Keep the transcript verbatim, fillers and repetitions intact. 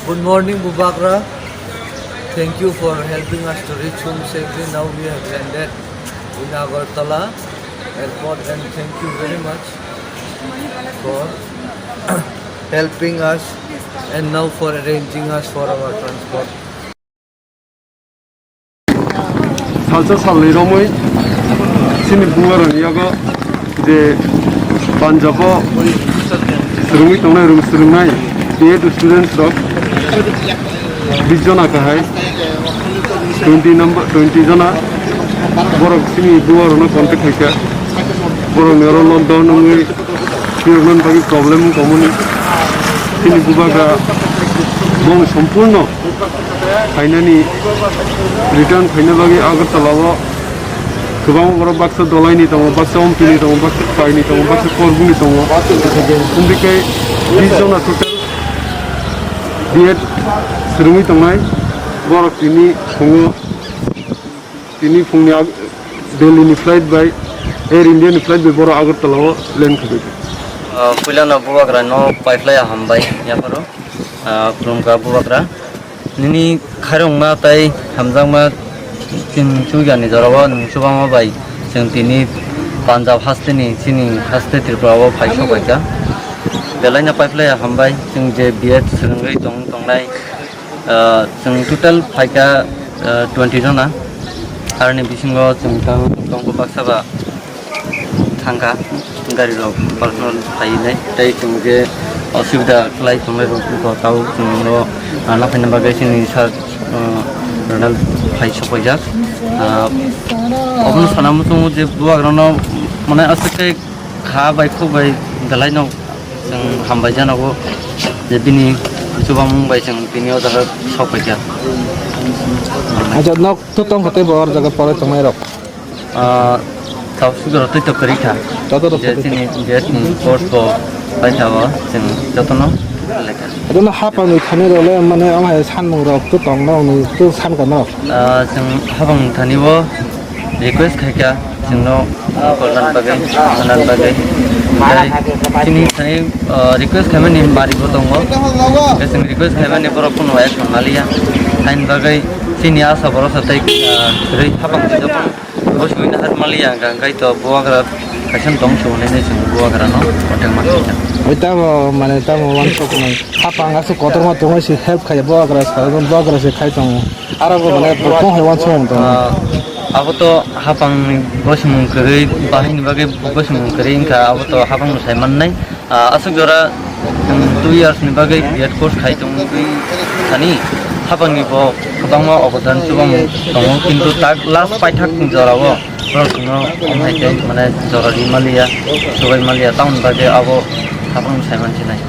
Good morning, Bubagra. Thank you for helping us to reach home safely. Now we have landed in Agartala airport, and thank you very much for helping us and now for arranging us for our transport. Salsa salni romwi chini buarokni yago je Punjab-o swrwngwi tongnai, rwng swrwngnai B Ed students rok bis jona kahai, twenty number, twenty jona borok chini buarokno contact khaikha. Borokni oro lockdown wngwi phiyoknani bagwi problem wng tongmani. Chini bubagra bong sompurno phainani, return phaina bagwi Agartala-o kwbangma borok baksa Dolaini tongo, baksa Ompini tongo, baksa Paini tongo, baksa Korbuni tongo. Wngwi khe bis jona total B Ed swrwngwi tongnai borok tini phungo. Tini phungni ag-, Delhi ni flight bai, Air India ni flight bai borok Agartala o land khabai. Ah, puilano bubagra no paiphlai hambai yapharo. Ah, khulumkha bubagra. Nini khairokma tai hamjakma chini chujani jorao nwng chubama bai chwng tini Punjab haste ni chini haste Tripura o phai sobaikha. Belai no paiphlai hambai chwng je B Ed swrwngwi tong tongnai. Ah, chwng total phaikha, ah, twenty jona. Aroni bisingo chwng tang-, tongo baksa ba thangkha, gari rok personal phainai. Tei chwng je osubida khlai tongnai rok bo tao chwngno, ah, naphaina bagwi chini sir, ah, Ronald phai sokpaijak. Ah, obono sana muchungo je bubagrano mane aswk khe kha bai khuk bai belai no chwng hambai janogo je bini chubamung bai chwng bini o jaga sok paikha. Acha, nok to tong kha tei bo or jaga pore tongnai rok? Ah, tau sugro tei to kwrwi kha. Joto rok je kwrwi kha. Chini je chini course bo paitha o chwng jotono lekha. Ado no hapang ni thani rok le mane am hai sanmung rok to tong no ni to san ka no? Ah, chwng hapang thani o request khaikha chwngno, ah, korna bagwi, hwnna bagwi. Tei chini thani, ah, request khaimani mari bo tongo. Tei chwng request khaimani borok phano action maliya. Haini bagwi chini asa borosa tei, ah, kwrwi hapang sijak. Bo sumui nahar maliya hwnkha, hwnkhe to bubagra kaisa tong sumui nai chwng bubagra no contact ma khaikha. Oi tamo mane tamo wansuk nai. Hapang aswk kotorma tongwi se help khaiya bubagra sa, bubagra se khai tongo. Aro bo mane bo tong hai wansuk tongo. Ah, abo to hapang ni bo sumung kwrwi, bahai ni bagwi bo sumung kwrwi wngkha, abo to hapang no sai mannai. Ah, aswk jora, um, two years ni bagwi B Ed course khai tongwi thani, hapang ni bo kwbangma obodan chubamung tongo, kintu tak last paithak ni jora o borok chwngno, um, hai khe mane jora ri maliya, chubai maliya, tamoni bagwi abo hapang no sai mansinai.